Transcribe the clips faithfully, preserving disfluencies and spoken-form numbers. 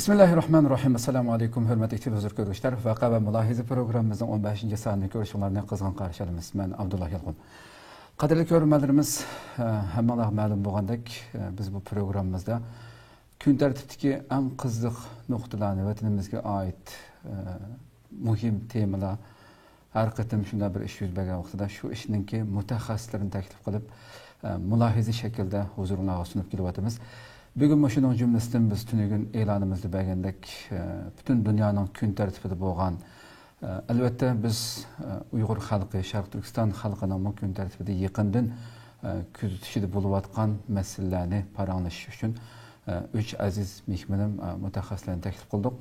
بىسمىللاھىررەھمانىررەھىم. ئەسسالامۇ ئەلەيكۇم، ھۆرمەتلىك تېلېۋىزور كۆرگۈچىلەر. ۋەقە ۋە مۇلاھىزە پروگراممىمىزنىڭ ئون بەشىنچى سانىنى كۆرۈشۈڭلارنى قىزغىن قارشى ئالىمىز. مەن ئابدۇللا يالقۇن. قەدىرلىك كۆرۈرمەنلىرىمىز، ھەممىڭلارغا مەلۇم بولغاندەك، بىز بۇ پروگراممىمىزدا كۈن تەرتىپتىكى ئەڭ قىزىق نۇقتىلارنى، ۋەتىنىمىزگە ئائىت مۇھىم تېمىلار، ھەر قېتىم شۇنداق بىر ئىش يۈز بەرگەن ۋاقتىدا شۇ ئىشنىڭكى مۇتەخەسسىسلىرىنى تەكلىپ قىلىپ، ئە، مۇلاھىزە شەكلىدە ھۇزۇرۇڭلارغا سۇنۇپ كېلىۋاتىمىز. بۈگۈنمۇ شۇنىڭ جۈملىسىدىن بىز تۈنۈگۈن ئېلانىمىزدا بەرگەندەك، ئە، پۈتۈن دۇنيانىڭ كۈن تەرتىپىدە بولغان، ئە، ئەلۋەتتە بىز، ئە، ئۇيغۇر خەلقى، شەرقىي تۈركىستان خەلقىنىڭمۇ كۈن تەرتىپىدە يېقىندىن، ئە، كۆزىتىشىدە بولۇۋاتقان مەسىلىلەرنى پاراڭلىشىش ئۈچۈن، ئە، ئۈچ ئەزىز مېھمىنىم، ئە، مۇتەخەسسىسلەرنى تەكلىپ قىلدۇق.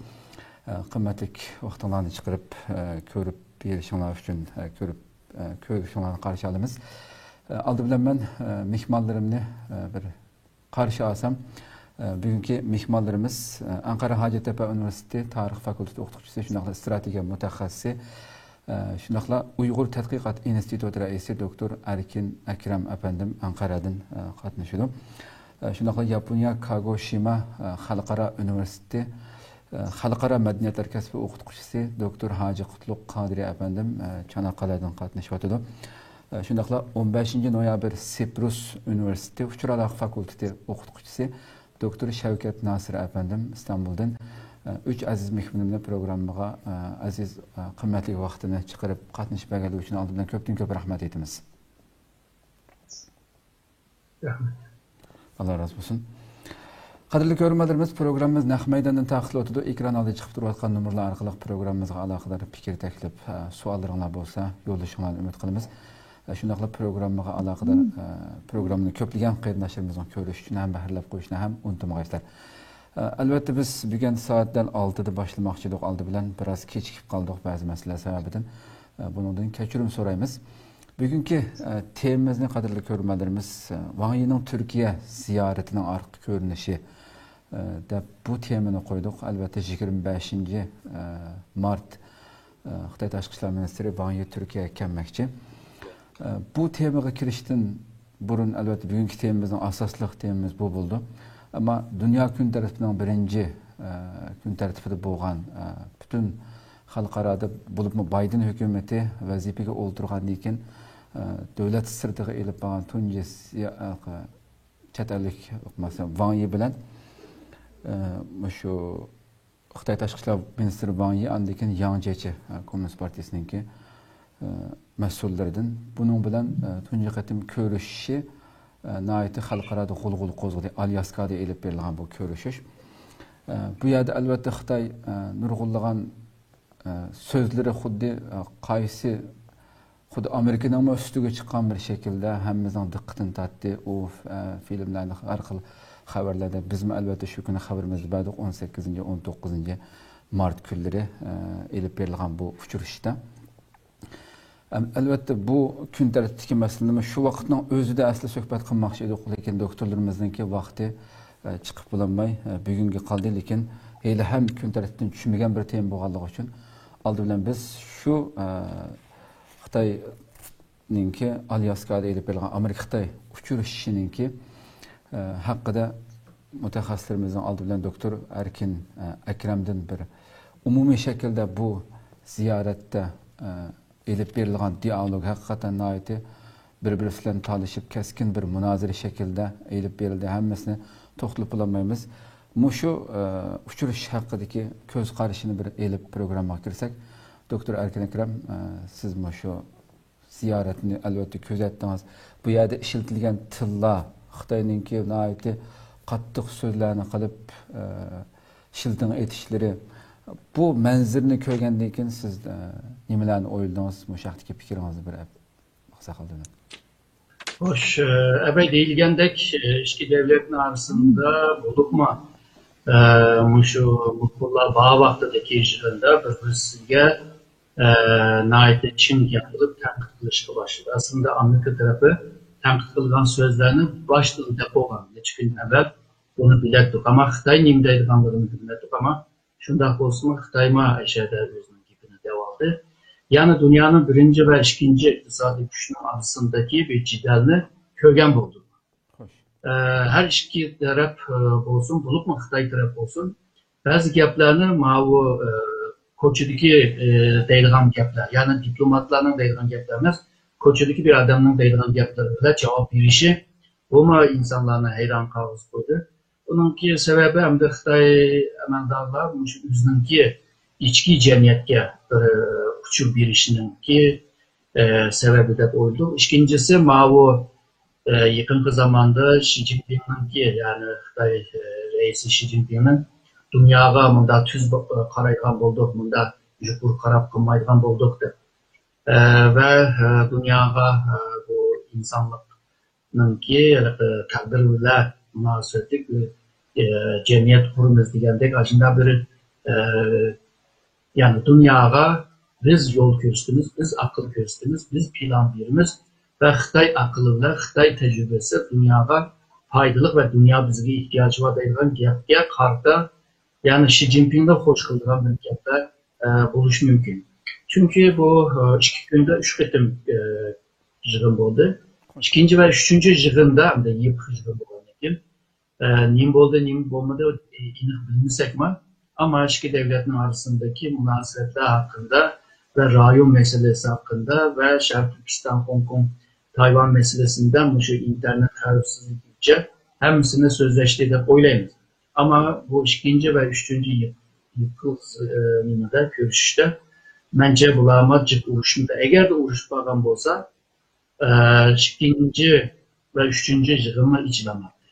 ئە، قىممەتلىك ۋاقتىڭلارنى چىقىرىپ، ئە، كۆرۈپ بېرىشىڭلار ئۈچۈن، ئە، كۆرۈپ، ئە، كۆرۈشۈڭلارنى قارشى ئالىمىز. ئە، ئالدى بىلەن مەن، ئە، مېھمانلىرىمنى، ئە، بىر قارشى ئالسام، ئە، بۈگۈنكى مېھمانلىرىمىز، ئە، ئەنقەرە ھاجەتتەپە ئۇنىۋېرسىتېتى تارىخ فاكۇلتېتى ئوقۇتقۇچىسى، شۇنداقلا ئىستراتېگىيە مۇتەخەسسىسى، ئە، شۇنداقلا ئۇيغۇر تەتقىقات ئىنستىتۇتى رەئىسى دوكتور ئەركىن ئەكرەم ئەپەندىم ئەنقەرەدىن، ئە، قاتنىشىدۇ. ئە، شۇنداقلا ياپونىيە كاگوشىما، ئە، خەلقئارا ئۇنىۋېرسىتېتى، ئە، خەلقئارا مەدەنىيەتلەر كەسپى ئوقۇتقۇچىسى دوكتور ھاجى قۇتلۇق قادىرى ئەپەندىم، ئە، چاناققالەدىن قاتنىشىۋاتىدۇ. ئە، شۇنداقلا ئون بەشىنچى نويابىر سىپرۇس ئۇنىۋېرسىتېتى ئۇچۇر ئالاقە فاكۇلتېتى ئوقۇتقۇچىسى دوكتور شەۋكەت ناسىر ئەپەندىم ئىستانبۇلدىن، ئە، ئۈچ ئەزىز مېھمىنىمنى پروگراممىغا، ئە، ئەزىز، ئە، قىممەتلىك ۋاقتىنى چىقىرىپ قاتنىشىپ بەرگەنلىكى ئۈچۈن ئالدى بىلەن كۆپتىن كۆپ رەھمەت ئېيتىمىز. رەھمەت. ئاللا رازى بولسۇن. قەدىرلىك كۆرۈرمەنلىرىمىز، پروگراممىمىز نەق مەيداندىن تارقىتىلىۋاتىدۇ. ئېكران ئالدىدا چىقىپ تۇرۇۋاتقان نومۇرلار ئارقىلىق پروگراممىمىزغا ئالاقىدار پىكىر، تەكلىپ، ئە، سوئاللىرىڭلار بولسا يوللىشىڭلارنى ئۈمىد قىلىمىز. ئە، شۇنداقلا پروگراممىغا ئالاقىدار، ئە، پروگراممىنى كۆپلىگەن قېرىنداشلىرىمىزنىڭ كۆرۈشى ئۈچۈن ھەم بەھرىلەپ قويۇشنى ھەم ئۇنتۇمىغايسىلەر. ئە، ئەلۋەتتە، بىز بۈگۈن سائەت دەل ئالتىدا باشلىماقچى ئىدۇق، ئالدى بىلەن بىراز كېچىكىپ قالدۇق بەزى مەسىلىلەر سەۋەبىدىن. ئە، بۇنىڭدىن كەچۈرۈم سورايمىز. بۈگۈنكى، ئە، تېمىمىزنى، قەدىرلىك كۆرۈرمەنلىرىمىز، ئە، ۋاڭ يىنىڭ تۈركىيە زىيارىتىنىڭ ئارقا كۆرۈنۈشى، ئە، دەپ بۇ تېمىنى قويدۇق. ئەلۋەتتە، يىگىرمە بەشىنچى، ئە، مارت، ئە، خىتاي تاشقى ئىشلار مىنىستىرى ۋاڭ يى تۈركىيەگە كەلمەكچى. ئە، بۇ تېمىغا كىرىشتىن بۇرۇن، ئەلۋەتتە، بۈگۈنكى تېمىمىزنىڭ ئاساسلىق تېمىمىز بۇ بولىدۇ. ئەمما دۇنيا كۈن تەرتىپىنىڭ بىرىنچى، ئە، كۈن تەرتىپىدە بولغان، ئە، پۈتۈن خەلقئارادا، بولۇپمۇ بايدېن ھۆكۈمىتى ۋەزىپىگە ئولتۇرغاندىن كېيىن، ئە، دۆلەت سىرتىغا ئېلىپ بارغان تۇنجى سىيا-، ئە، چەت ئەللىك، مەسىلەن، ۋاڭ يى بىلەن، ئە، مۇشۇ خىتاي تاشقى ئىشلار مىنىستىرى ۋاڭ يى، ئاندىن كېيىن ياڭ جيېچى، ئە، كوممۇنىست پارتىيىسىنىڭكى، ئە، مەسئۇللىرىدىن بۇنىڭ بىلەن، ئە، تۇنجى قېتىم كۆرۈشۈشى، ئە، ناھايىتى خەلقئارادا غۇلغۇلا قوزغىدى. ئالياسكادا ئېلىپ بېرىلغان بۇ كۆرۈشۈش. ئە، بۇ يەردە، ئەلۋەتتە، خىتاي، ئە، نۇرغۇنلىغان، ئە، سۆزلىرى خۇددى، ئە، قايسى خۇددى ئامېرىكىنىڭمۇ ئۈستىگە چىققان بىر شەكىلدە ھەممىمىزنىڭ دىققىتىنى تارتتى. ئۇ، ئە، فىلىملەرنى ھەر خىل خەۋەرلەردە، بىزمۇ ئەلۋەتتە شۇ كۈنى خەۋىرىمىزدە بەردۇق، ئون سەككىزىنچى، ئون توققۇزىنچى مارت كۈنلىرى، ئە، ئېلىپ بېرىلغان بۇ ئۇچرىشىشتا. ئەم، ئەلۋەتتە، بۇ كۈن تەرتىپتىكى مەسىلىنىمۇ شۇ ۋاقىتنىڭ ئۆزىدە ئەسلى سۆھبەت قىلماقچى ئىدۇق، لېكىن دوكتورلىرىمىزنىڭكى ۋاقتى، ئە، چىقىپ بولالماي، ئە، بۈگۈنگە قالدى. لېكىن ھېلىھەم كۈن تەرتىپتىن چۈشمىگەن بىر تېما بولغانلىقى ئۈچۈن، ئالدى بىلەن بىز شۇ، ئە، خىتاينىڭكى ئالياسكادا ئېلىپ بېرىلغان ئامېرىكا-خىتاي ئۇچرىشىشىنىڭكى، ئە، ھەققىدە مۇتەخەسسىسلىرىمىزنىڭ ئالدى بىلەن دوكتور ئەركىن، ئە، ئەكرەمدىن بىر ئومۇمىي شەكىلدە بۇ زىيارەتتە، ئە، ئېلىپ بېرىلغان دىئالوگ ھەقىقەتەن ناھايىتى بىر-بىرى بىلەن تالىشىپ، كەسكىن بىر مۇنازىرە شەكلىدە ئېلىپ بېرىلدى. ھەممىسىنى توختىلىپ بولالمايمىز. مۇشۇ، ئە، ئۇچرىشىش ھەققىدىكى كۆز قارىشىنى بىر ئېلىپ پروگراممىغا كىرسەك، دوكتور ئەركىن ئەكرەم، ئە، سىز مۇشۇ زىيارەتنى ئەلۋەتتە كۆزەتتىڭىز. بۇ يەردە ئىشلىتىلگەن تىللار، خىتاينىڭكى ناھايىتى قاتتىق سۆزلەرنى قىلىپ، ئە، شىلتىڭ ئېتىشلىرى، بۇ مەنزىرىنى كۆرگەندىن كېيىن سىز، ئە، نېمىلەرنى ئويلىدىڭىز؟ مۇشۇ ھەقتىكى پىكرىڭىزنى بىر ئاقساقالدىن. خوش، ئە، ئەبەي دېيىلگەندەك، ئە، ئىككى دەۋلەتنىڭ ئارىسىندا بولۇپمۇ، ئە، مۇشۇ مۇخبىرلار بار ۋاقتىدا كېلىشكەندە بىر-بىرسىگە، ئە، ناھايىتى چىڭ گەپ قىلىپ تەنقىد قىلىشقا باشلىدى. ئەسلىدە ئامېرىكا تەرىپى تەنقىد قىلغان سۆزلەرنى باشتىن دەپ بولغان، نەچچە كۈن ئەۋۋەل بۇنى بىلەتتۇق. ئەمما خىتاي نېمە دەيدىغانلىقىنى بىلمەتتۇق. ئەمما شۇنداق بولسىمۇ، خىتايمۇ ئەشەدە ئۆزىنىڭ گېپىنى دەۋالدى. يەنى دۇنيانىڭ بىرىنچى ۋە ئىككىنچى ئىقتىسادىي كۈچنىڭ ئارىسىندىكى بىر جېدەلنى كۆرگەن بولدۇق. خوش. ئە، ھەر ئىككى تەرەپ، ئە، بولسۇن، بولۇپمۇ خىتاي تەرەپ بولسۇن، بەزى گەپلەرنى ماۋۇ، ئە، كوچىدىكى، ئە، دەيدىغان گەپلەر، يەنى دىپلوماتلارنىڭ دەيدىغان گەپلىرى ئەمەس، كوچىدىكى بىر ئادەمنىڭ دەيدىغان گەپلىرى بىلەن جاۋاب بېرىشى، بۇمۇ ئىنسانلارنى ھەيران قالغۇزۇپ قويدى. بۇنىڭكى سەۋەبى ئەمدى خىتاي ئەمەلدارلار مۇشۇ ئۆزىنىڭكى ئىچكى جەمئىيەتكە بىر، ئە، ئۇچۇر بېرىشىنىڭكى، ئە، سەۋەبى دەپ ئويلىدۇق. ئىككىنچىسى، ماۋۇ، ئە، يېقىنقى زاماندا شى جىنپىڭنىڭكى، يەنى خىتاي، ئە، رەئىسى شى جىنپىڭنىڭ دۇنياغا مۇنداق تۈز با-، قارايدىغان بولدۇق، مۇنداق يۇقىرى قاراپ قىلمايدىغان بولدۇق دەپ، ئە، ۋە، ئە، دۇنياغا، ئە، بۇ ئىنسانلىقنىڭكى ھېلىقى تەقدىرى بىلەن مۇناسىۋەتلىك بىر، ئە، جەمئىيەت قۇرىمىز دېگەندەك ئاشۇنداق بىر، ئە، يەنى دۇنياغا بىز يول كۆرسىتىمىز، بىز ئەقىل كۆرسىتىمىز، بىز پىلان بېرىمىز ۋە خىتاي ئەقلى بىلەن خىتاي تەجرىبىسى دۇنياغا پايدىلىق ۋە دۇنيا بىزگە ئېھتىياجى بار دەيدىغان گەپكە قارىتا يەنى شى جىنپىڭنى خوش قىلىدىغان بىر گەپلەر، ئە، بولۇشى مۇمكىن. چۈنكى بۇ، ئە، ئىككى كۈندە ئۈچ قېتىم، ئە، يىغىن بولدى. ئىككىنچى ۋە ئۈچىنچى يىغىندا، ئەمدى يېپىق يىغىن بولغاندىن كېيىن، ئە، نېمە بولدى، نېمە بولمىدى، ئېنىق بىلمىسەكمۇ، ئەمما ئىككى دۆلەتنىڭ ئارىسىدىكى مۇناسىۋەتلەر ھەققىدە ۋە رايون مەسىلىسى ھەققىدە ۋە شەرقىي تۈركىستان، خوڭكوڭ، تايۋان مەسىلىسىندە مۇشۇ ئىنتېرنېت خەۋپسىزلىكىگىچە ھەممىسىنى سۆزلەشتى دەپ ئويلايمىز. ئەمما بۇ ئىككىنچى ۋە ئۈچىنچى يىپ-، يىپلىق، ئە، نېمىدە، كۆرۈشۈشتە مەنچە بۇلارمۇ جىق ئۇرۇشمىدى. ئەگەردە ئۇرۇشۇپ قالغان بولسا، ئە، ئىككىنچى ۋە ئۈچىنچى يىغىنمۇ ئېچىلالمايتتى.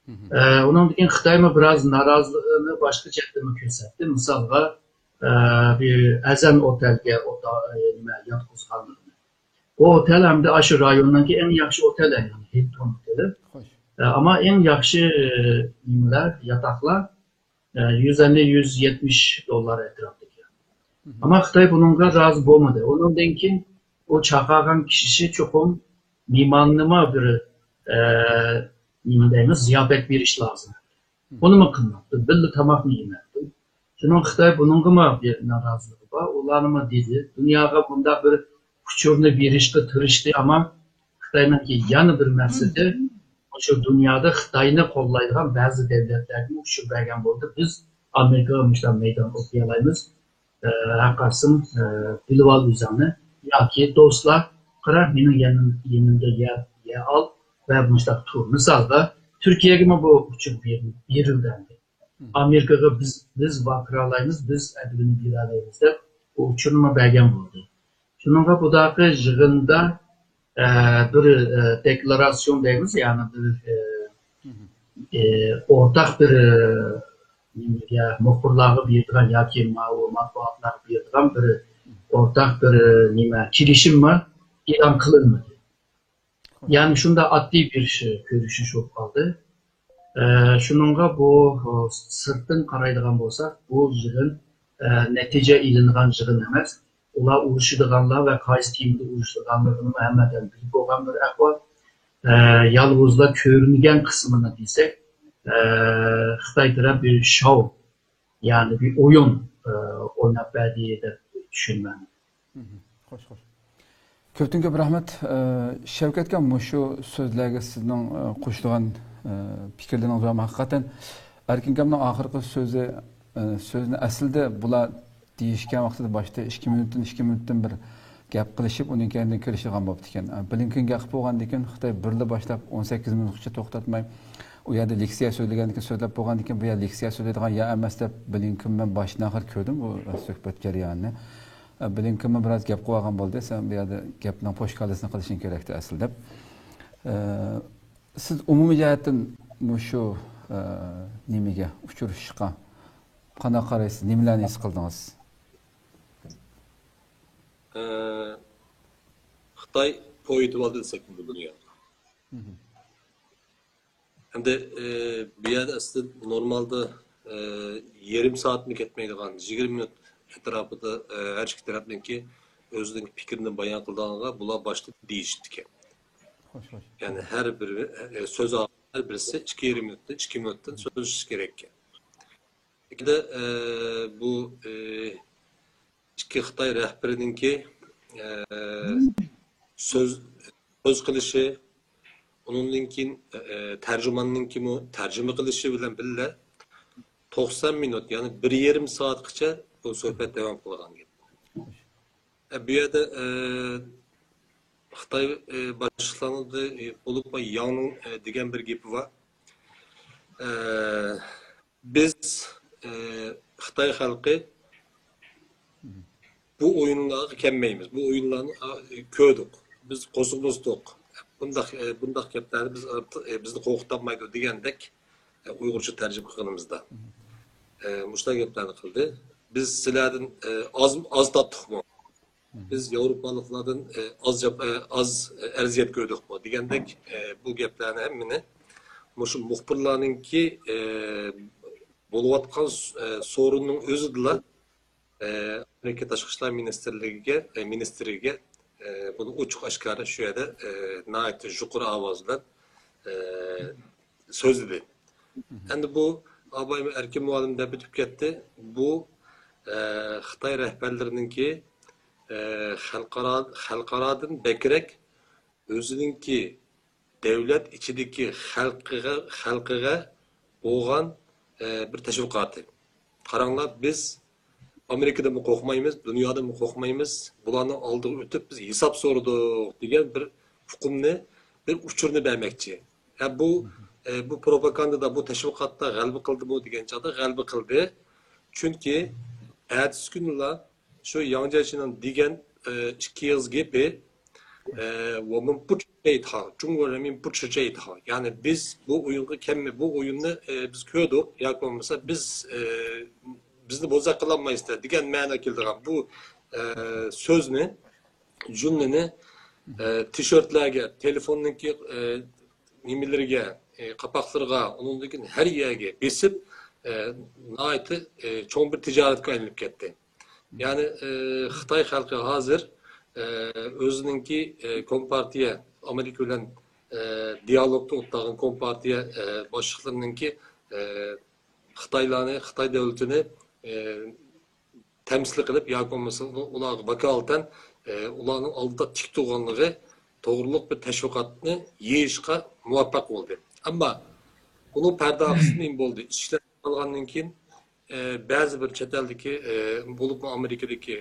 ئە، ئۇنىڭدىن كېيىن خىتايمۇ بىراز نارازىلىقىنى باشقا جەھەتتىنمۇ كۆرسەتتى. مىسالغا، ئە، بىر ئەزەن ئوتەلگە ئوتا-، ئە، نېمە، ياتقۇزغانلىقىنى. بۇ ئوتەل ئەمدى ئاشۇ رايوننىڭكى ئەڭ ياخشى ئوتەل، يەنى ھىلتون ئوتېلى. ئە، ئەمما ئەڭ ياخشى، ئە، نېمىلەر، ياتاقلار، ئە، يۈز ئەللىك، يۈز يەتمىش دوللار ئەتراپىدىكى. ئەمما خىتاي بۇنىڭغا رازى بولمىدى. ئۇنىڭدىن كېيىن ئۇ چاقىرغان كىشى چوقۇم مېھماننىمۇ بىر، ئە، نېمە دەيمىز، زىياپەت بېرىش لازىم. بۇنىمۇ قىلماپتۇ، بىللە تاماقنى يېمەپتۇ. شۇنىڭ خىتاي بۇنىڭغىمۇ بىر نارازىلىقى بار. ئۇلارنىمۇ دېدى، دۇنياغا بۇنداق بىر ئۇچۇرنى بېرىشقا تىرىشتى، ئەمما خىتاينىڭكى يەنە بىر مەقسىتى، شۇ دۇنيادا خىتاينى قوللايدىغان بەزى دۆلەتلەرگىمۇ ئۇچۇر بەرگەن بولدى. بىز ئامېرىكىغا مۇشۇنداق مەيدان ئوقۇيالايمىز. ئە، ھەرقايسىڭ، ئە، بىلىۋال ئۆزۈڭنى ياكى دوستلار، قارا، مېنىڭ يېنىم-، يېنىمدا يەر، يەر ئال ۋە مۇشۇنداق تۇر. مىسالغا، تۈركىيەگىمۇ بۇ ئۇچۇر بېرىل-، بېرىلدى ئەمدى. ئامېرىكىغا بىز، بىز ۋارقىرالايمىز، بىز ئەدىبىنى بېرەلەيمىز دەپ بۇ ئۇچۇرنىمۇ بەرگەن بولدى. شۇنىڭغا بۇداقى يىغىندا، ئە، بىر، ئە، دېكلاراتسىيون دەيمىز، يەنى بىر، ئە، ئە، ئورتاق بىر، ئە، نېمىگە، مۇخبىرلارغا بېرىدىغان ياكى ماۋۇ مەتبۇئاتلارغا بېرىدىغان بىر ئورتاق بىر، ئە، نېمە، كېلىشىممۇ ئېلان قىلىنمىدى. يەنى شۇنداق ئاددىي بىر ئىش، كۆرۈشۈش بولۇپ قالدى. ئە، شۇنىڭغا بۇ، ئە، سىرتتىن قارايدىغان بولساق، بۇ يىغىن، ئە، نەتىجە ئېلىنغان يىغىن ئەمەس. ئۇلار ئۇرۇشىدىغانلار ۋە قايسى تېمىدا ئۇرۇشىدىغانلىقىنىمۇ ھەممە ئادەم بىلىپ بولغان بىر ئەھۋال. ئە، يالغۇزلا كۆرۈنگەن قىسمىنى دېسەك، ئە، خىتاي تەرەپ بىر شاۋ، يەنى بىر ئويۇن، ئە، ئويناپ بەردى دەپ چۈشىنىمەن. خوش، خوش. كۆپتىن كۆپ رەھمەت. ئە، شەۋكەتكە مۇشۇ سۆزلەرگە سىزنىڭ، ئە، قوشىدىغان، ئە، پىكىرلىرىڭىز بارمۇ؟ ھەقىقەتەن ئەركىنكامنىڭ ئاخىرقى سۆزى، ئە، سۆزىنى ئەسلىدە بۇلار دېيىشكەن ۋاقتىدا باشتا ئىككى مىنۇتتىن، ئىككى مىنۇتتىن بىر گەپ قىلىشىپ، ئۇنىڭ كەينىدىن كىرىشىدىغان بوپتىكەن. ئە، بلىنكېن گەپ قىلىپ بولغاندىن كېيىن خىتاي بىرلا باشلاپ ئون سەككىز مىنۇتقىچە توختاتماي، ئۇ يەردە لېكسىيە سۆزلىگەندىن كېيىن، سۆزلەپ بولغاندىن كېيىن، بۇ يەر لېكسىيە سۆزلەيدىغان يەر ئەمەس دەپ بلىنكېن مەن باشتىن ئاخىر كۆردۈم بۇ سۆھبەت جەريانىنى. ئە، بلىنكېنمۇ بىراز گەپ قىلىۋالغان بولدى، سەن بۇ يەردە گەپنىڭ پوشكالىسىنى قىلىشىڭ كېرەكتى ئەسلى دەپ. ئە، سىز ئومۇمىي جەھەتتىن مۇشۇ، ئە، نېمىگە، ئۇچرىشىشقا قانداق قارايسىز؟ نېمىلەرنى ھېس قىلدىڭىز؟ ئە، خىتاي پوي ئېتىۋالدى دېسەك بولىدۇ دۇنياغا. ئەمدى، ئە، بۇ يەردە ئەسلى نورمالدا، ئە، يېرىم سائەتمۇ كەتمەيدىغان، يىگىرمە مىنۇت ئەتراپىدا، ئە، ھەر ئىككى تەرەپنىڭكى ئۆزىنىڭ پىكرىنى بايان قىلىدىغانغا بۇلار باشتا دېيىشىپتىكەن. خوش، خوش. يەنى ھەر بىر، ئە، سۆز ھەر بىرسى ئىككى يېرىم مىنۇتتىن، ئىككى مىنۇتتىن سۆزلىشىش كېرەككەن. ئىككىدە، ئە، بۇ، ئە، ئىككى خىتاي رەھبىرىنىڭكى، ئە، سۆز، سۆز قىلىشى، ئۇنىڭدىن كېيىن، ئە، تەرجىماننىڭكىمۇ تەرجىمە قىلىشى بىلەن بىللە، توقسان مىنۇت، يەنى بىر يېرىم سائەتقىچە بۇ سۆھبەت داۋام قىلغان گەپ. ئە، بۇ يەردە، ئە، خىتاي، ئە، باشلىقلارنىڭ، ئە، بولۇپمۇ ياڭنىڭ، ئە، دېگەن بىر گېپى بار. ئە، بىز، ئە، خىتاي خەلقى بۇ ئويۇنلارغا كەلمەيمىز. بۇ ئويۇنلارنى، ئە، كۆردۇق. بىز قورسىقىمىز توق. بۇنداق، ئە، بۇنداق گەپلەرنى بىز ئارتۇق، ئە، بىزنى قورقۇتالمايدۇ دېگەندەك، ئە، ئۇيغۇرچە تەرجىمە قىلغىنىمىزدا، ئە، مۇشۇنداق گەپلەرنى قىلدى. بىز سىلەردىن، ئە، ئاز، ئاز تارتتۇقمۇ؟ بىز ياۋروپالىقلاردىن، ئە، ئاز جاپ-، ئە، ئاز، ئە، ئەرزىيەت كۆردۇقمۇ دېگەندەك، ئە، بۇ گەپلەرنى ھەممىنى مۇشۇ مۇخبىرلارنىڭكى، ئە، بولۇۋاتقان س-، ئە، سورۇننىڭ ئۆزىدىلا، ئە، ئامېرىكا تاشقى ئىشلار مىنىستىرلىكىگە، ئە، مىنىستىرىگە، ئە، بۇنى ئوچۇق ئاشكارا شۇ يەردە، ئە، ناھايىتى يۇقىرى ئاۋاز بىلەن، ئە، سۆزلىدى. ئەمدى بۇ ئاباي ئەركىن مۇئەللىم دەپ ئۆتۈپ كەتتى. بۇ، ئە، خىتاي رەھبەرلىرىنىڭكى، ئە، خەلقئارا، خەلقئارادىن بەكرەك ئۆزىنىڭكى دەۋلەت ئىچىدىكى خەلقىگە، خەلقىگە بولغان، ئە، بىر تەشۋىقاتى. قاراڭلار، بىز ئامېرىكىدىنمۇ قورقمايمىز، دۇنيادىنمۇ قورقمايمىز. بۇلارنىڭ ئالدىغا ئۆتۈپ بىز ھېساب سورىدۇق دېگەن بىر ئۇقۇمنى، بىر ئۇچۇرنى بەرمەكچى. ھە، بۇ، ئە، بۇ پروپاگاندىدا، بۇ تەشۋىقاتتا غەلىبە قىلدىمۇ دېگەن چاغدا غەلىبە قىلدى. چۈنكى ئەتىسى كۈنىلا شۇ ياڭ جيېچىنىڭ دېگەن، ئە، ئىككى ئېغىز گېپى، ئە، 我们不吃这一套، 中国人民不吃这一套. يەنى بىز بۇ ئويۇنغا كەلمەي، بۇ ئويۇننى، ئە، بىز كۆردۇق، ياكى بولمىسا بىز، ئە، بىزنى بوزەك قىلالمايسىلەر دېگەن مەنىگە كېلىدىغان بۇ، ئە، سۆزنى، جۈملىنى، ئە، تىشېرتلەرگە، تېلېفوننىڭكى، ئە، نېمىلىرىگە، ئە، قاپاقلىرىغا، ئۇنىڭدىن كېيىن ھەر يەرگە بېسىپ، ئە، ناھايىتى، ئە، چوڭ بىر تىجارەتكە ئايلىنىپ كەتتى. يەنى، ئى، خىتاي خەلقى ھازىر، ئى، ئۆزىنىڭكى، ئى، كومپارتىيە، ئامېرىكا بىلەن، ئى، دىيالوگتا ئولتۇرغان كومپارتىيە، ئى، باشلىقلىرىنىڭكى، ئى، خىتايلارنى، خىتاي دۆلىتىنى، ئى، تەمسىل قىلىپ ياكى بولمىسا ئۇلارغا ۋاكالىتەن، ئى، ئۇلارنىڭ ئالدىدا تىك تۇرغانلىقى توغرۇلۇق بىر تەشۋىقاتنى يېيىشقا مۇۋەپپەق بولدى. ئەمما بۇنىڭ پەردە ئارقىسىدا نېمە بولدى؟ ئىشلار قالغاندىن كېيىن، ئە، بەزى بىر چەت ئەلدىكى، ئە، بولۇپمۇ ئامېرىكىدىكى،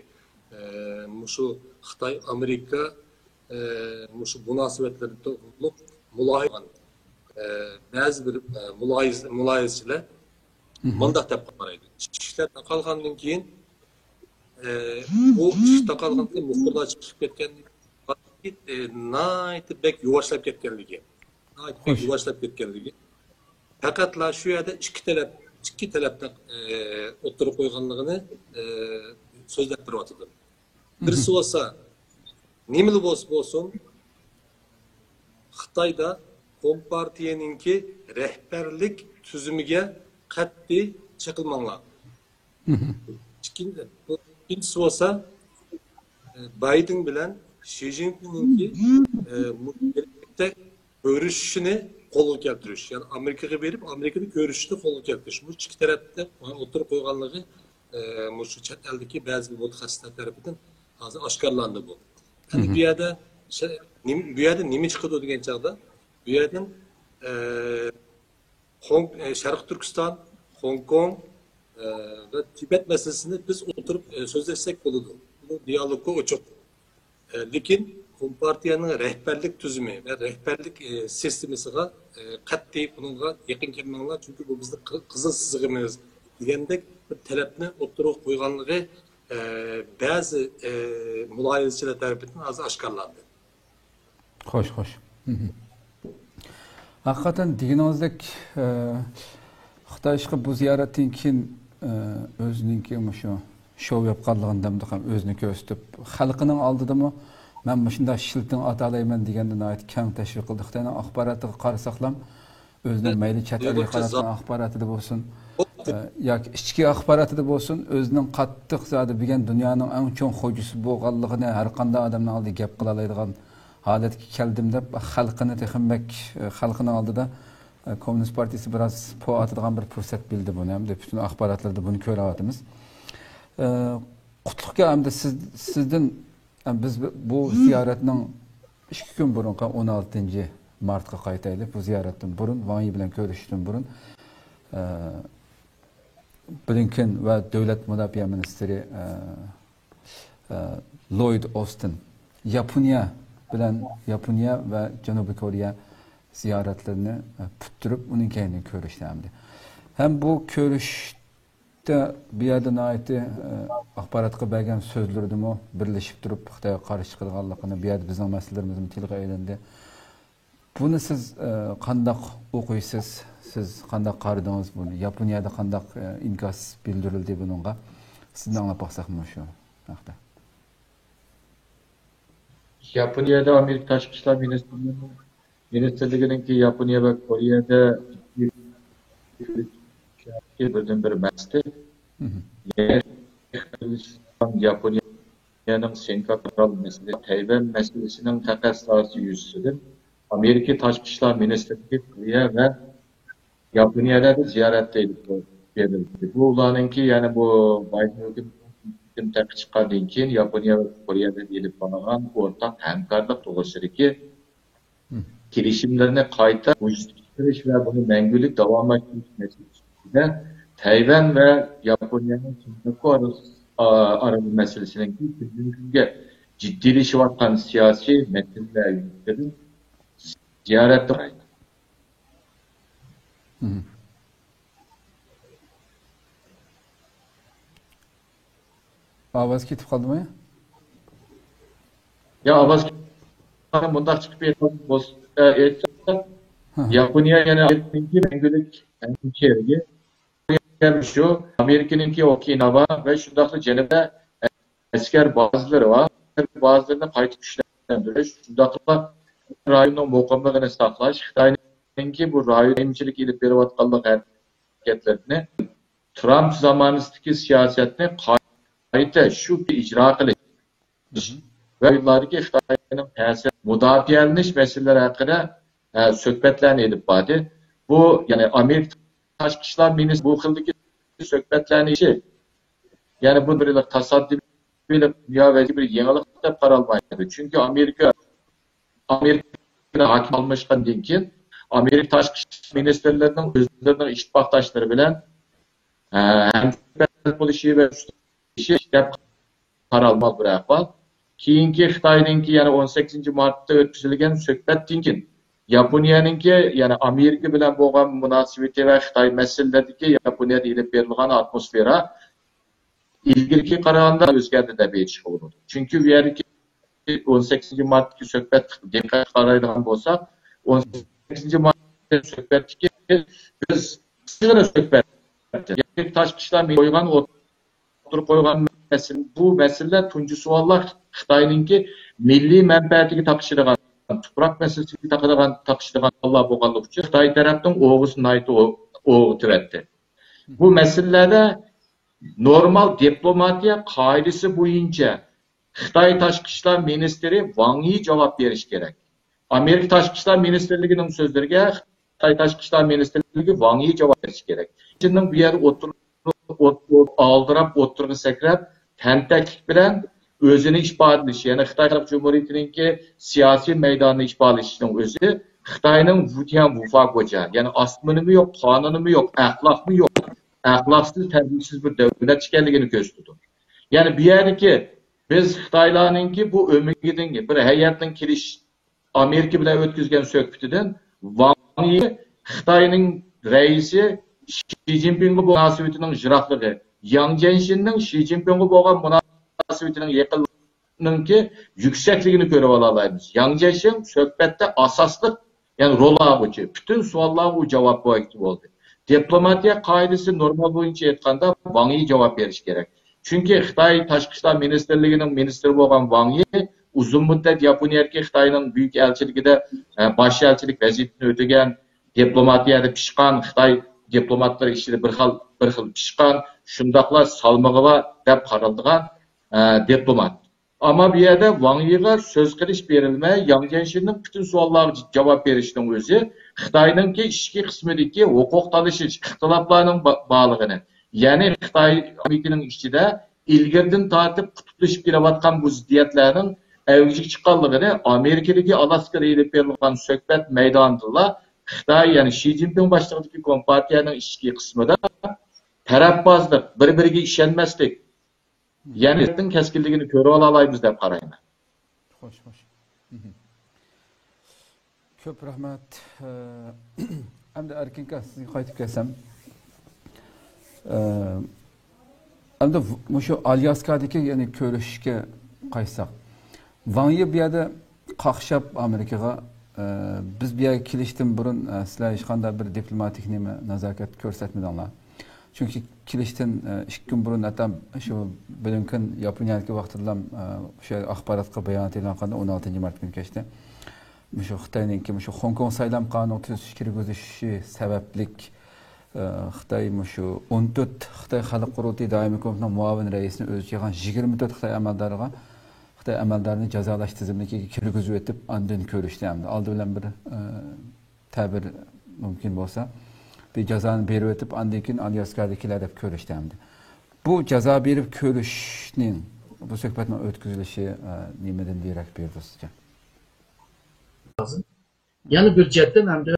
ئە، مۇشۇ خىتاي ئامېرىكا، ئە، مۇشۇ مۇناسىۋەتلىرى توغرۇلۇق مۇلاھىزە، ئە، بەزى بىر، ئە، مۇلاھىزە، مۇلاھىزىچىلەر مۇنداق دەپ قارايدۇ. ئىشىك تاقالغاندىن كېيىن، ئە، بۇ ئىشىك تاقالغاندىن كېيىن مۇخبىرلار چىقىپ كەتكەندىن كېيىن، ئە، ناھايىتى بەك يۇۋاشلاپ كەتكەنلىكى. ناھايىتى بەك يۇۋاشلاپ كەتكەنلىكى. پەقەتلا شۇ يەردە ئىككى تەرەپ، ئىككى تەرەپنىڭ، ئى، ئوتتۇرىغا قويغانلىقىنى، ئى، سۆزلەپ بېرىۋاتىدۇ. بىرسى بولسا، نېمىلا بولسا بولسۇن، خىتايدا كومپارتىيەنىڭكى رەھبەرلىك تۈزۈمىگە قەتئىي چېقىلماڭلار. ئىككىنچى، بۇ ئىككىنچىسى بولسا، ئى، بايدېن بىلەن شى جىنپىڭنىڭكى، ئى، مۇ-، كۆرۈشۈشىنى قولغا كەلتۈرۈش، يەنى ئامېرىكىغا بېرىپ، ئامېرىكىدا كۆرۈشۈشنى قولغا كەلتۈرۈش. بۇ ئىككى تەرەپتە ئوتتۇرىغا قويغانلىقى، ئە، مۇشۇ چەت ئەلدىكى بەزى بىر مۇتەخەسسىسلەر تەرىپىدىن ھازىر ئاشكارىلاندى بۇ. ئەمدى بۇ يەردە شە-، نېمە، بۇ يەردە نېمە چىقىدۇ دېگەن چاغدا، بۇ يەردىن، ئە، خوڭ-، ئە، شەرقىي تۈركىستان، خوڭكوڭ، ئە، ۋە تىبەت مەسىلىسىنى بىز ئولتۇرۇپ، ئە، سۆزلەشسەك بولىدۇ. بۇ دىيالوگقا ئوچۇق. ئە، لېكىن كومپارتىيەنىڭ رەھبەرلىك تۈزۈمى ۋە رەھبەرلىك، ئە، سىستېمىسىغا، ئە، قەتئىي بۇنىڭغا يېقىن كەلمەڭلار، چۈنكى بۇ بىزنىڭ قى-، قىزىل سىزىقىمىز دېگەندەك بىر تەلەپنى ئوتتۇرىغا قويغانلىقى، ئە، بەزى، ئە، مۇلاھىزىچىلەر تەرىپىدىن ھازىر ئاشكارىلاندى. خوش، خوش. ھەقىقەتەن دېگىنىڭىزدەك، ئە، خىتاي ئىشقا بۇ زىيارەتتىن كېيىن، ئە، ئۆزىنىڭكى مۇشۇ شوۋ ياپقانلىقىنى دەمدىقام ئۆزىنى كۆرسىتىپ، خەلقىنىڭ ئالدىدىمۇ مەن مۇشۇنداق شىلتىڭ ئاتالايمەن دېگەندە ناھايىتى كەڭ تەشۋىق قىلدى. خىتاينىڭ ئاخباراتىغا قارىساقلام، ئۆزىنىڭ مەيلى چەت ئەلگە قاراتقان ئاخباراتىدا بولسۇن، ئە، ياكى ئىچكى ئاخباراتىدا بولسۇن، ئۆزىنىڭ قاتتىق زادى بۈگۈن دۇنيانىڭ ئەڭ چوڭ خوجىسى بولغانلىقىنى ھەر قانداق ئادەمنىڭ ئالدىدا گەپ قىلالايدىغان ھالەتكە كەلدىم دەپ، خەلقىنى تېخىمۇ بەك، ئە، خەلقىنىڭ ئالدىدا، ئە، كوممۇنىست پارتىيىسى بىراز پو ئاتىدىغان بىر پۇرسەت بىلدى بۇنى. ھەمدە پۈتۈن ئاخباراتلاردا بۇنى كۆرۈۋاتىمىز. ئە، قۇتلۇق ئاكا، ئەمدى سىز، سىزدىن، ئە، بىز بۇ زىيارەتنىڭ ئىككى كۈن بۇرۇنقى، ئون ئالتىنچى مارتقا قايتايلى. بۇ زىيارەتتىن بۇرۇن، ۋاڭ يى بىلەن كۆرۈشۈشتىن بۇرۇن، ئە، بلىنكېن ۋە دۆلەت مۇداپىئە مىنىستىرى، ئە، ئە، لويد ئوستىن ياپونىيە بىلەن، ياپونىيە ۋە جەنۇبىي كورېيە زىيارەتلىرىنى، ئە، پۈتتۈرۈپ، ئۇنىڭ كەينىدىن كۆرۈشتى ئەمدى. ھەم بۇ كۆرۈشتە بۇ يەردە ناھايىتى، ئە، ئاخباراتقا بەرگەن سۆزلىرىدىمۇ بىرلىشىپ تۇرۇپ خىتايغا قارشى چىقىدىغانلىقىنى، بۇ يەردە بىزنىڭ مەسىلىلىرىمىزمۇ تىلغا ئېلىندى. بۇنى سىز، ئە، قانداق ئوقۇيسىز؟ سىز قانداق قارىدىڭىز بۇنى؟ ياپونىيەدە قانداق، ئە، ئىنكاس بىلدۈرۈلدى بۇنىڭغا؟ سىزدىن ئاڭلاپ باقساقمۇ شۇ ھەقتە؟ ياپونىيەدە ئامېرىكا تاشقى ئىشلار مىنىستىرلىرىنىڭ، مىنىستىرلىكىنىڭكى ياپونىيە ۋە كورېيەدە بىردىنبىر مەقسىتى، مهم. ياپونىيەنىڭ سىنگاپور مەسىلىسى، تەيۋەن مەسىلىسىنىڭ تەقەززاسى يۈزىسىدىن ئامېرىكا تاشقى ئىشلار مىنىستىرلىكى كورېيە ۋە ياپونىيەلەردە زىيارەتتە ئېلىپ بېرىلدى. بۇ ئۇلارنىڭكى، يەنى بۇ بايدېن ھۆكۈمىتىدىن تەقى چىققاندىن كېيىن ياپونىيە ۋە كورېيەدە ئېلىپ بارغان ئورتاق ھەمكارلىق توغرىسىدىكى كېلىشىملىرىنى قايتا ۋۇجۇدقا كەلتۈرۈش ۋە بۇنى مەڭگۈلۈك داۋاملاشتۇرۇش مەسىلىسىدە تەيۋەن ۋە ياپونىيەنىڭ سىنگاپور ئارىلى مەسىلىسىنىڭكى كۈندىن كۈنگە جىددىيلىشىۋاتقان سىياسىي مەسىلىلەر يۈزىسىدىن زىيارەتتە. مهم. ئاۋاز كېتىپ قالدىمۇ؟ يا، ئاۋاز مۇنداق چىقىپ بولسا، ئېيتسا، مهم. ياپونىيە يەنە ئامېرىكىنىڭكى مەڭگۈلۈك ھەمشېرىكى. شۇ ئامېرىكىنىڭكى ئوكىناۋا ۋە شۇنداقلا جەنۇبتا ئەسكەر بازىلىرى بار. بازىلىرىنى قايتا كۈچلەندۈرۈش، شۇنداقلا رايوننىڭ مۇقىملىقىنى ساقلاش، خىتاينىڭكى بۇ رايون ئېمىنچىلىك ئېلىپ بېرىۋاتقانلىق ھەرىكەتلىرىنى ترامپ زامانىسىدىكى سىياسەتنى قايتا شۇ ئىجرا قىلىش ۋە رايونلاردىكى خىتاينىڭ تەسىر، مۇداپىئەلىنىش مەسىلىلىرى ھەققىدە، ئە، سۆھبەتلەرنى ئېلىپ باردى. بۇ، يەنى ئامېرىكا تاشقى ئىشلار مىنىستىرى بۇ خىلدىكى سۆھبەتلەرنى ئېلىشى، يەنى بۇ بىر تاسادىپىيلىق، دۇنيا ۋەزىيىتى بىر يېڭىلىق دەپ قارالمايدۇ. چۈنكى ئامېرىكا، ئامېرىكا ھاكىم ئالماشقاندىن كېيىن ئامېرىكا تاشقى ئىشلار مىنىستىرلىرىنىڭ ئۆزلىرىنىڭ ئىتتىپاقداشلىرى بىلەن، ئە، ھەمسۆھبەت بولۇشى ۋە دەپ قارالماس بىر ئەھۋال. كېيىنكى خىتاينىڭكى، يەنى ئون سەككىزىنچى مارتتا ئۆتكۈزۈلگەن سۆھبەتتىن كېيىن، ياپونىيەنىڭكى، يەنى ئامېرىكا بىلەن بولغان مۇناسىۋىتى ۋە خىتاي مەسىلىلىرىدىكى ياپونىيەدە ئېلىپ بېرىلغان ئاتموسفېرا ئىلگىرىكى قارىغاندا ئۆزگەردى دەپ ئېيتىشقا بولىدۇ. چۈنكى بۇ يەردىكى ئون سەككىزىنچى مارتتىكى سۆھبەتكە دىققەت قارايدىغان بولساق، ئون سەككىزىنچى مارتتىكى سۆھبەتتىكى بىز قىسقىغىنە سۆھبەت، يەنى تاشقى ئىشلار مىنىستىرى قويغان، ئوتتۇرىغا قويغان مەسىلە، بۇ مەسىلىلەر تۇنجى سوئاللار خىتاينىڭكى مىللىي مەنپەئەتىگە تاقىشىدىغان، تۇپراق مەسىلىسىگە تاقىدىغان، تاقىشىدىغان سوئاللار بولغانلىقى ئۈچۈن خىتاي تەرەپنىڭ ئوغىسى ناھايىتى ئو-، ئوغىتىۋەتتى. بۇ مەسىلىلەردە نورمال دىپلوماتىيە قائىدىسى بويىچە خىتاي تاشقى ئىشلار مىنىستىرى ۋاڭ يى جاۋاب بېرىشى كېرەك. ئامېرىكا تاشقى ئىشلار مىنىستىرلىكىنىڭ سۆزلىرىگە خىتاي تاشقى ئىشلار مىنىستىرلىكى ۋاڭ يى جاۋاب بېرىشى كېرەك. چىننىڭ بۇ يەردە ئوتتۇرا-، ئوت-، ئوت-، ئالدىراپ، ئوتتۇرىغا سەكرەپ، تەنتەكلىك بىلەن ئۆزىنى ئىپادىلىشى، يەنى خىتاي خەلق جۇمھۇرىيىتىنىڭكى سىياسىي مەيدانىنى ئىپادىلىشىنىڭ ئۆزى خىتاينىڭ ۋۇتيەن ۋۇفا گوجيا، يەنى ئاسمىنىمۇ يوق، قانۇنىمۇ يوق، ئەخلاقمۇ يوق، ئەخلاقسىز، تەربىيەسىز بىر دۆلەت ئىكەنلىكىنى كۆرسىتىدۇ. يەنى بۇ يەردىكى بىز خىتايلارنىڭكى بۇ ئۆمىكىدىن بىر ھەيئەتنىڭ كېلىش، ئامېرىكا بىلەن ئۆتكۈزگەن سۆھبىتىدىن ۋاڭ يى خىتاينىڭ رەئىسى شى جىنپىڭغا بولغان مۇناسىۋىتىنىڭ يىراقلىقى، ياڭ جيەنشىننىڭ شى جىنپىڭغا بولغان مۇناسىۋىتىنىڭ يېقىنلىقىنىڭكى يۈكسەكلىكىنى كۆرۈپ ئالالايمىز. ياڭ جيەنشىن سۆھبەتتە ئاساسلىق، يەنى رول ئالغۇچى، پۈتۈن سوئاللارغا ئۇ جاۋاب بېرىدىغان بولدى. دىپلوماتىيە قائىدىسى نورمال بويىچە ئېيتقاندا، ۋاڭ يى جاۋاب بېرىشى كېرەك. چۈنكى خىتاي تاشقى ئىشلار مىنىستىرلىكىنىڭ مىنىستىرى بولغان ۋاڭ يى ئۇزۇن مۇددەت ياپونىيەدىكى خىتاينىڭ بۈيۈك ئەلچىلىكىدە، ئە، باش ئەلچىلىك ۋەزىپىسىنى ئۆتىگەن، دىپلوماتىيەدە پىشقان، خىتاي دىپلوماتلىرى ئىچىدە بىر خىل، بىر خىل پىشقان، شۇنداقلا سالمىقى بار دەپ قارىلىدىغان، ئە، دىپلومات. ئەمما بۇ يەردە ۋاڭ يىغا سۆز قىلىش بېرىلمەي، ياڭ جيەنشىننىڭ پۈتۈن سوئاللارغا جاۋاب بېرىشىنىڭ ئۆزى خىتاينىڭكى ئىچكى قىسمىدىكى ھوقۇق تالىشىش، ئىختىلاپلارنىڭ با-، بارلىقىنى، يەنى خىتاي ئامېرىكىنىڭ ئىچىدە ئىلگىرىدىن تارتىپ قۇتۇپلىشىپ كېلىۋاتقان بۇ زىددىيەتلەرنىڭ ئەۋجىگە چىققانلىقىنى ئامېرىكىدىكى ئالاسكىدا ئېلىپ بېرىلغان سۆھبەت مەيدانىدىلا خىتاي، يەنى شى جىنپىڭ باشلىقىدىكى كومپارتىيەنىڭ ئىچكى قىسمىدا تەرەپبازلىق، بىر-بىرىگە ئىشەنمەسلىك، يەنى كەسكىنلىكىنى كۆرۈۋالالايمىز دەپ قارايمەن. خوش، خوش. كۆپ رەھمەت. ئەمدى ئەركىنكا، سىزگە قايتىپ كەلسەم. ئەمدى مۇشۇ ئالياسكادىكى، يەنى كۆرۈشۈشكە قايتساق. ۋاڭ يى بۇ يەردە قاقشاپ ئامېرىكىغا، بىز بۇ يەرگە كېلىشتىن بۇرۇن، سىلەر ھېچقانداق بىر دىپلوماتىك نېمە، نازاكەت كۆرسەتمىدىڭلار. چۈنكى كېلىشتىن، ئىككى كۈن بۇرۇن ھەتتا شۇ بلىنكېن ياپونىيەدىكى ۋاقتىدىلا، شۇ ئاخباراتقا بايانات ئېلان قىلغان ئون ئالتىنچى مارت كۈنى كەچتە. مۇشۇ خىتاينىڭكى مۇشۇ خوڭكوڭ سايلام قانۇنىغا تۈزىتىش كىرگۈزۈشى سەۋەبلىك، ئى، خىتاي مۇشۇ ئون تۆت خىتاي خەلق قۇرۇلتىيى دائىمىي كومىتېتىنىڭ مۇئاۋىن رەئىسىنى ئۆزى چىقارغان يىگىرمە تۆت خىتاي ئەمەلدارىغا خىتاي ئەمەلدارىنى جازالاش تىزىملىكىگە كىرگۈزۈۋېتىپ، ئاندىن كۆرۈشتى ئەمدى. ئالدى بىلەن بىر، ئى، تەبىر مۇمكىن بولسا، بىر جازانى بېرىۋېتىپ، ئاندىن كېيىن ئالياسكادىكىلەر دەپ كۆرۈشتى ئەمدى. بۇ جازا بېرىپ كۆرۈشۈشنىڭ، بۇ سۆھبەتنىڭ ئۆتكۈزۈلۈشى، ئى، نېمىدىن دېرەك بېرىدۇ سىزچە؟ لازىم. يەنە بىر جەھەتتىن ئەمدى